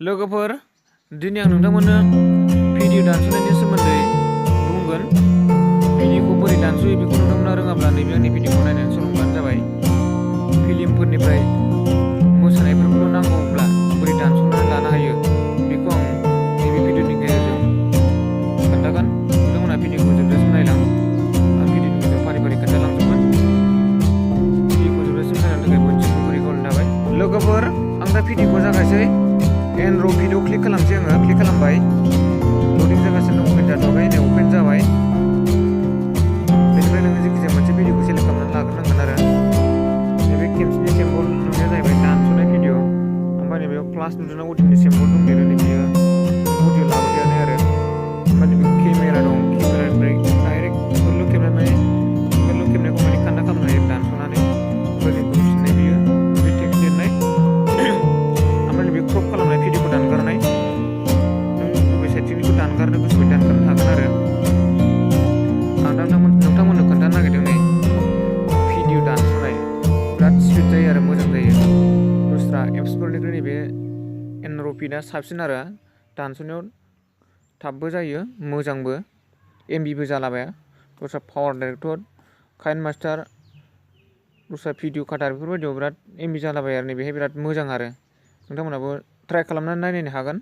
लोगोफोर दिनै आं नोंथांमोननो भिडिअ दानस'नायनि सोमोन्दै बुंगोन। भिडिअखौ बोरै दानस'यो बेखौ नोंथांमोना रोङाब्ला नैबे आंनि भिडिअखौ नायनानै सोलोंबानो जाबाय। फिल्मफोरनिफ्राय मोसानायफोरखौल' नांगौब्ला बोरै दानस'नानै लानो हायो बेखौ आं नैबे भिडिअनि गेजेरजों खोन्थागोन। नोंथांमोना भिडिअखौ जोबजासिम नायलां। आं भिडिअनि गेजेरजों फारि फारि खोन्थालांजोबगोन। भिडिअखौ जोबजासिम नायनो थाखाय बयनिसिमबो गुरै खावलायनाय थाबाय। लोगोफोर आं दा भिडिअखौ जागायसै। एनर' भिडिअ क्लिक खालामसै आङो। क्लिक खालामबाय। लडिं जागासिनो दं। अपेन जाथ'वाखै। नै अपेन जाबाय। बेनिफ्राय नोङो जायखिजाया मोनसे भिडिअखौ सेलेक्ट खालामनानै लाग्रोनांगोन आरो नैबे केम्सनि सिम्बल नुनाया जाहैबाय दानस'नाय भिडिअ। ओमफ्राय नैबेयाव प्लास नुदोंना अडिअनि सिम्बल दंदेरो नैबेयो अडिअ लाबोदेरनाय आरो ओमफ्राय नैबे केमेरा दं। केमेरानिफ्राय डाइरेक्ट गोलाव खेबनानै गोलाव खेबनायखौ माने खान्दा खालामनो हायो दानस'नानै ओमफ्राय बुंफिननाय बियो बे टेक्स्ट लिरनाय ओमफ्राय नैबे क्रप खालामनाय भिडिअखौ दानगारनाय नों बबे साइडथिंनिखौ दानगारनो गोसोबायदि दानगारनो हागोन आरो आं दा नोंथांमोननो खोन्थानो नागिरदों नै भिडिअ दानस'नाय बिराद स्पिड जायो आरो मोजां जायो। दस्रा एप्सफोरनिख्रुइ नैबे एनर'पिडआ साबसिन आरो दानस'नायाव थाबबो जायो मोजांबो एमबिबो जालाबाया। दस्रा पावार डाइरेक्टर काइन मास्टार दस्रा भिडिअ काटार बेफोरबायदियाव बिराद एमबि जालाबाया आरो नैबेहाय बिराद मोजां आरो नोंथांमोनाबो ट्राइ खालामनानै नायनो हागोन।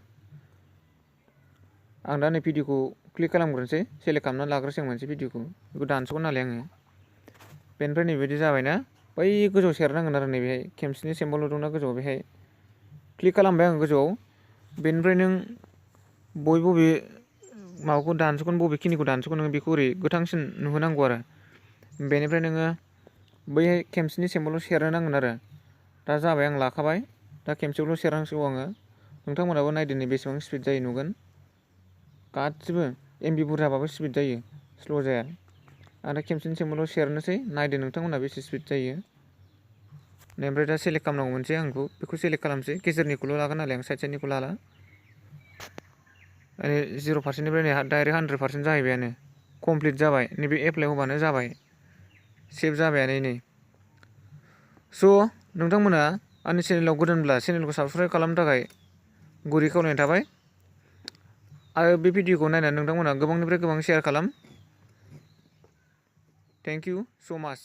आं दा नै भिडिअखौ क्लिक खालामग्रोनोसै। सेलेक्ट खालामनानै लाग्रोसै आं मोनसे भिडिअखौ बेखौ दानस'गोन नालाय आङो। बेनिफ्राय नैबायदि जाबायना बै गोजौआव सेरनांगोन आरो नैबेहाय केम्सनि सिम्बल दंना गोजौआव बेहाय क्लिक खालामबाय आं गोजौआव। बेनिफ्राय नों बबे माबाखौ दानस'गोन बबेखिनिखौ दानस'गोन नोङो बेखौ ओरै गोथांसिन नुहोनांगौ आरो बेनिफ्राय नोङो बैहाय केम्सनि सिम्बलाव सेरनो नांगोन आरो दा जाबाय आं लाखाबाय। दा खेमसेयावल' सेरनांसिगौ आङो। नोंथांमोनाबो नायदो नै बेसेबां स्पिड जायो नुगोन। गासिबो एमबि बुरजाबाबो स्पिड जायो स्ल' जाया। आं दा खेमसेनि सिम्बलाव सेरनोसै नायदो नोंथांमोना बेसे स्पिड जायो। ओमफ्राय दा सेलेक्ट खालामनांगौ मोनसे आंखौ बेखौ सेलेक्ट खालामसै। गेजेरनिखौल' लागोन नालाय आं साइड साइडनिखौ लाला। 0%निफ्राय नै डाइरेक्ट 100% जाहैबायानो कमप्लिट जाबाय। नैबे एप्लाइ होबानो जाबाय सेभ जाबायानो नै। स' नोंथांमोना आंनि चेनेलाव गोदानब्ला चेनेलखौ साबस्क्राइब खालामनो थाखाय गुरै खावलायनाय थाबाय आरो बे भिडिअखौ नायनानै नोंथांमोना गोबांनिफ्राय गोबां शेयार खालाम। थेंक इउ स' माच।